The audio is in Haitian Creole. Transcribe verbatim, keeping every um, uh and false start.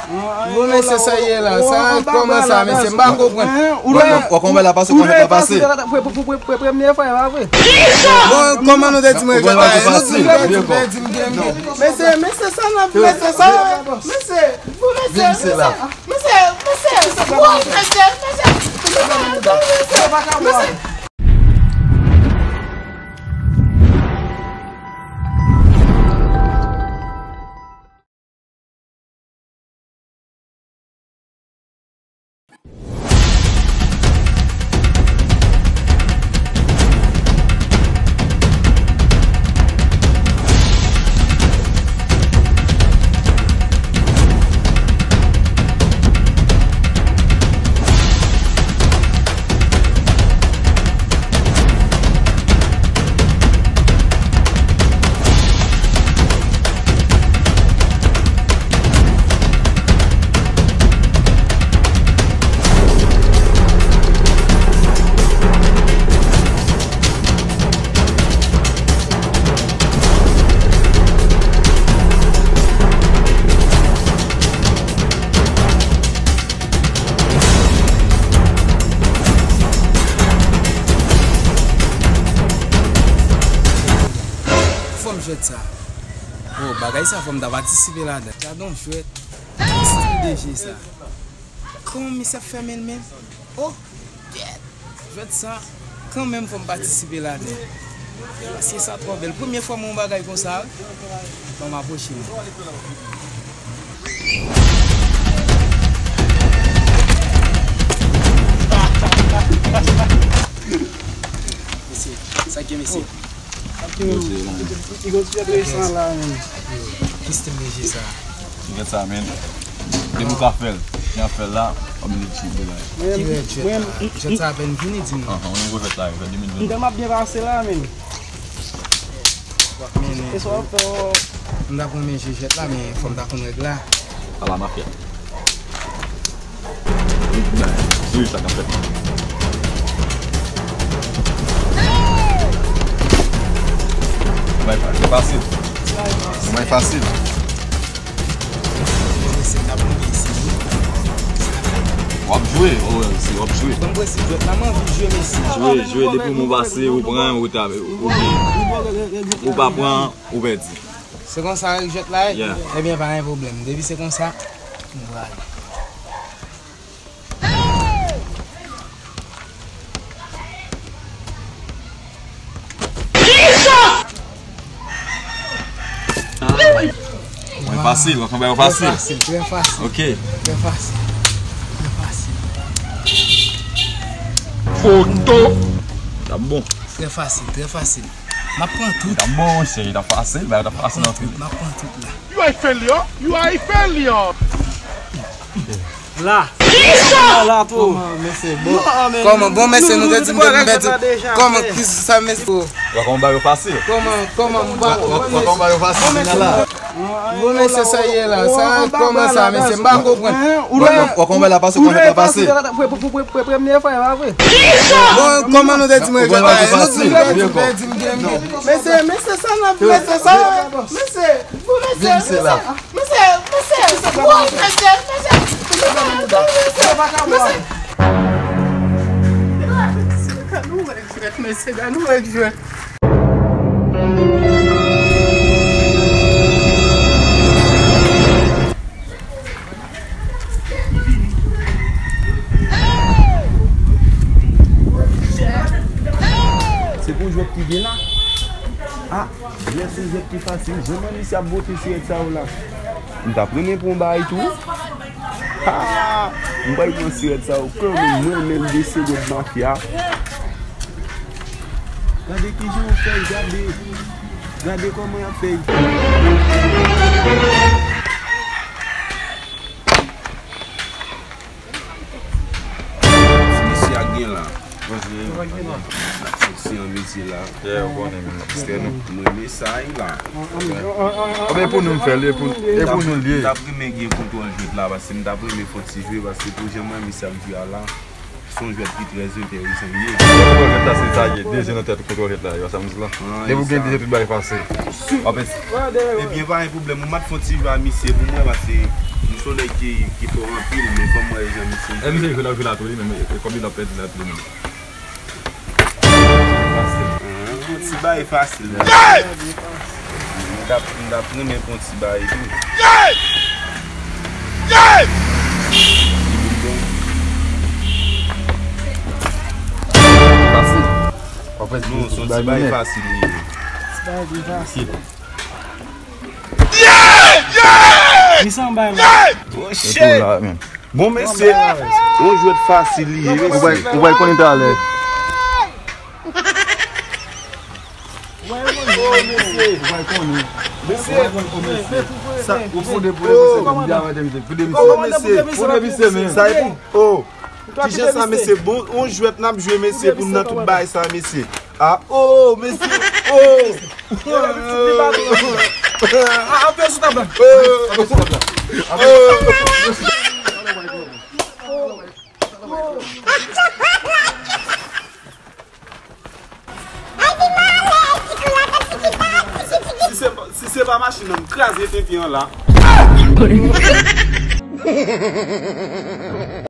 Bon, mesye, sa ye la? Sa, kòman sa, mesye? M pa konprann. Ou konprann la pase, ou konprann la pase. Premye fwa, e pa vre? Bon, kòman nou te di mwen jwèt la? Nou di mwen jwèt, ou di m gen. Mesye, mesye, sa nan, mesye, sa, mesye, bon, mesye, mesye, mesye, mesye, bon, mesye, mesye, mesye, mesye. Fò m jwèt sa. Oh, bagay sa fò m ta patisipe ladan. Gade yon jwèt. Stil de je sa. Kòman misye ap fèmen l menm? Oh, kèt! Jwèt sa, kanmenm fò m patisipe ladan. Paske sa twò bèl. Premye fwa m wè yon bagay konsa, wi. Ban m apwoche m. Mesye, sa k gen, mesye? Ki stil de je sa? Gèt sa, men. Depi w ka fè l, jan w fè l la, w ap vin di bagay. Ki lè jwèt la? Jwèt sa apèn fini, di m. Anhan, yon gwo jwèt la, jwèt de mil venn. M tèlman ap byen pase la, men. W ap mennen. E sa w ap fè, w? M t ap renmen jwe jwèt la, men fò m ta konn règ la. Ala mafya. Wi, sa k ap fèt. Mwen fasil. Mwen fasil. W ap jwe, oh, si w ap jwe. Jwe, jwe, depi w pase, ou pran, ou ta, ou, ou pa pran, ou pèdi. Se konsa règ jwèt la ye? Yeah. Ebyen, pa gen pwoblèm. Depi se konsa, nou prale. Mwen fasil, w ap fè yon bagay fasil. Trè fasil, trè fasil. Ok. Trè fasil. Trè fasil. Foto. T ap bon. Trè fasil, trè fasil. M ap pran tout. T ap bon, cheri, t ap fasil, bagay t ap fasil anpil. M ap pran tout la. You are a failure. You are a failure. La. La tou. Kòman, mesye? Bon. Kòman, bon, mesye, nou te di m depi m pèdi. Kòman, ki sa, mesye? Wè kòman bagay yo fasil. Kòman, kòman, m pa konprann, mesye. Wè kòman bagay yo fasil, la. Bon, mesye, sa ye la? Sa, kòman sa, mesye? M pa konprann. Wè kòman bagay la pase, kòman bagay la pase. Premye fwa, e pa vre? Bon, kòman nou te di mwen jwèt la? Nou di m pèdi, m gen. Mesye, mesye, sa nan, mesye, sa, mesye, bon, mesye, mesye, mesye, bon, mesye, mesye, mesye, mesye. Mesye, gade yon règ jwèt, mesye, gade yon règ jwèt. Se pou jwèt ki gen la. Ah, jwèt se jwèt ki fasil. Jan mwen misye ap bote sirèt sa yo la. M t ap renmen pran bagay tou. Ha! M pral pran sirèt sa yo kanmenm, mwen menm de sirèt mafya. Gade kijan yo fè l, gade. Gade kòman y ap fè l. Ti mesye a gen la. Bonjou. N ap fè ti an mesye la. Yeah, ou konnen, men. Mwen renmen sa, wi, la. Anben, e pou nou m fè l, e pou, e pou nou l ye. M t ap renmen gen kontwòl jwèt la, paske m t ap renmen fè yon ti jwe, paske pou jan mwen, mesye ap jwe a la. Se yon jwèt ki trè enteresan li ye. Kontwòl jwèt la, se sa ye, de je nan tèt kontwòl jwèt la, yo, sa m di la. Depi w gen de je, tout bagay fasil. W ap esi- Ebyen, pa gen pwoblèm, ou mèt fè yon ti jwe a misye pou mwen, paske M se yon nèg ki, ki fò anpil, men fò m wè jan misye. E misye jwe la, jwe la tou li menm, e kòm li la pèdi la tou li menm. Fasil. Ah, yon ti bagay fasil. M t ap, m t ap renmen pran ti bagay tou. Fasil. Non, se yon ti bagay fasil li ye. Ti bagay byen fasil. Li sanble la. Oh, shit! Bon, mesye, yon jwèt fasil li ye, mesye. Ou va, ou va konnen talè. Mesye, sa, ou fonde pou mesye, m di avè mesye, pou mesye, pou mesye, men. Sa e pou, oh, kijan sa, mesye? Bon, yon jwèt n ap jwe, mesye, pou n nan tout bagay sa, mesye. Ah, oh, mesye, oh. Ah, apye sou tab la. Si se pa, si se pa machin nan, m kraze tenten an la.